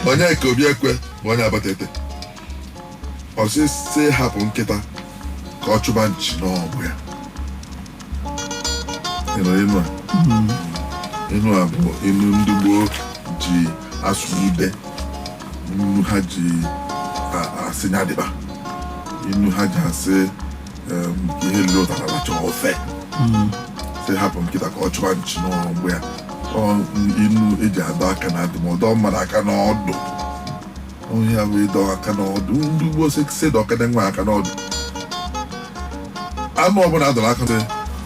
Onye ka obi ekwe bụ onye Abatete. Ọ sị sị hapụ nkịta ka ọ chụba nchi n'ọgbụ ya. Ị nụrụ inu a? Inu a bụ inu ndị gboo ji asụ ude, inu ha ji asị nyadịba, inu ha ji asị ihe lụrụ ụtara lacha ofe. Sị hapụ nkịta ka ọ chụba nchi n'ọgbụ ya. Ọ inu eji adọ aka na adụmọdụ mmadụ aka n'ọdụ. Onye ya bụ ịdọ aka n'ọdụ. Ndị gboo sị dọkene nwa aka n'ọdụ. Anụ ọbụla adọrọ aka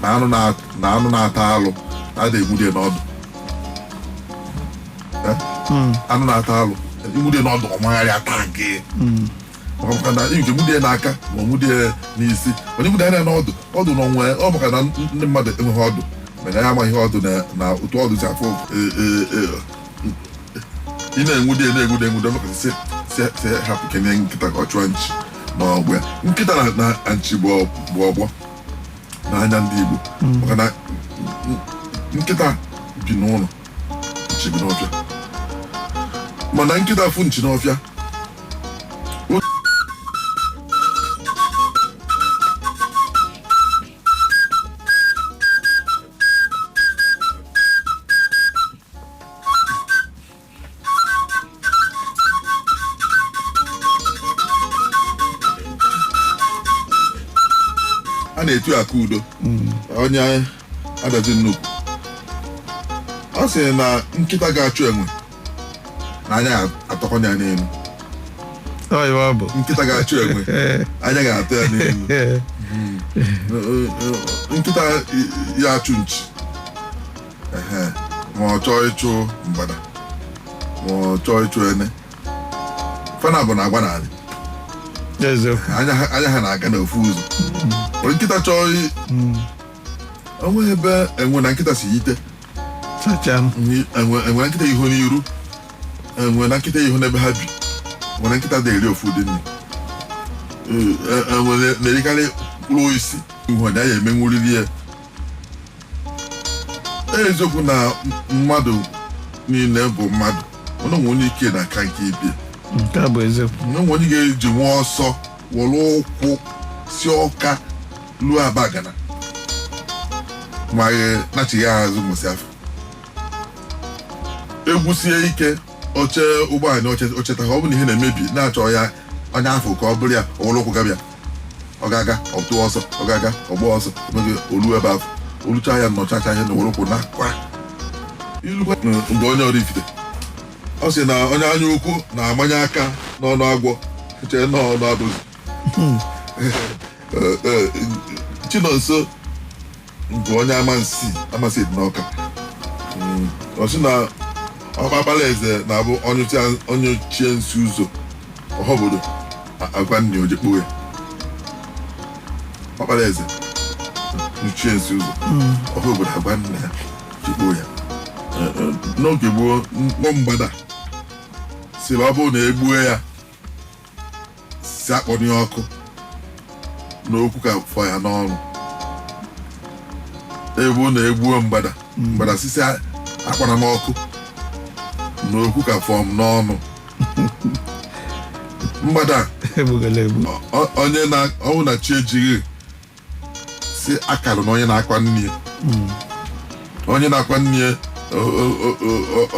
na anụ na anụ na-ata alụ na-ada egbude n'ọdụ. Anụ na-ata alụ igbude n'ọdụ, ọmagharị ata gị, maka na nke gbude n'aka ma ọ gbude n'isi, mana igbude anya n'ọdụ, ọdụ na onwe ọ, maka na ndị mmadụ enweghị ọdụ, mana ya amaghị ọdụ na otu ọdụ si afụ. Ị na-enwude na-enwude enwude, maka si si hapụ kenye nkịta ka ọ chụọ nchi n'ọgbụ ya. Nkịta na nchi bụ ọgbọ n'anya ndị Igbo, maka na nkịta bi n'ụlọ, nchi bi n'ọfịa. Mana nkịta fụ nchi n'ọfịa. A na-etu aka udo onye adazi nnukwu. Ọ sị na nkịta ga-achụ enwe na anya ga-atọkọ ya n'elu. Ọ iwe ọ bụ. Nkịta ga-achụ enwe, anya ga-atọ ya n'elu. Nkịta ya achụ nchi, ehe, ma ọ chọọ ịchụ mgbada, ma ọ chọọ ịchụ ene, fana bụ na agwa n'ala. Eziokwu. Anya ha na-aga n'ofu ụzọ. Onye nkịta chọọ onwe ebe enwe na nkịta si yite. Sachaa. Enwe na nkịta ihu n'iru, enwe na nkịta ihu n'ebe ha bi. Enwe na nkịta na-eri ofu ụdị nri. Enwe na-erikarị mkpụrụ osisi ihu ya ya emenwuriri ya. Eziokwu na mmadụ niile bụ mmadụ, mana onwe onye ike na aka nke ibie. Nke a bụ eziokwu. Onwe onye ga-eji nwa ọsọ were ụkwụ si Ọka luo Abagana ma nachighị azụ nwesị afọ egwu sie ike, oche ụgbọala ocheta ọ bụ na ihe na-emebi na-achọ ya onye afọ ka ọ bụrụ ya owere ụkwụ gabịa. Ọ ga-aga, ọ tụọ ọsọ, ọ ga-aga ọgbọ ọsọ omeghị olu ebe afọ olucha ya nnọchacha ihe na were ụkwụ na-akwa ilukwa. Mgbe onye Oraifite, ọ sị na onye anya ukwu na-amanye aka n'ọnụ agwọ, chee n'ọnụ abụghị. Chinonso bụ onye Amansi, Amansi dị n'Ọka. Ọ sị na ọkpakpala eze na-abụ onye chie nsi ụzọ ọha obodo agwa nne ojekpo ya. Ọkpara eze nyụchie nsi ụzọ, ọha obodo agwa nne ya jekpo ya. N'oge gboo, mkpọ mgbada siri ọ bụrụ na egbue ya, si akpọnye ọkụ n'okwu ka fọ ya n'ọnụ. Ebu na egbuo mgbada, mgbada sisi akpọrọ m ọkụ n'okwu ka fọ m n'ọnụ. Mgbada egbugala egbu. Onye na ọnwụ na chi ejighị si akarụ na onye na-akwa nne ya, onye na-akwa nne ya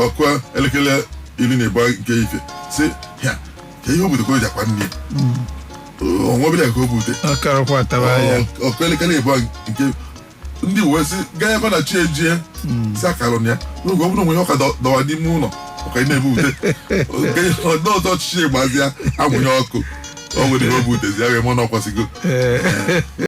ọkụ elekere 12 nke ife, si ya ka ihe obodo ka o ji akwa nne ya, onwebere ka o bute. Ọ karakwa ataba ya. Ọkụ elekere 2 nke ndị uwe si gaa ebe na chi ejie, si akarụ na ya n'oge ọ bụrụ onwe ihe ọka dọwa n'ime ụlọ ọka ị na-ebu ute ndị ọzọ ọchịchị gbazia amụnye ọkụ, o nwere ihe o butezi ya ga-eme na ọkwasịgo. Ee.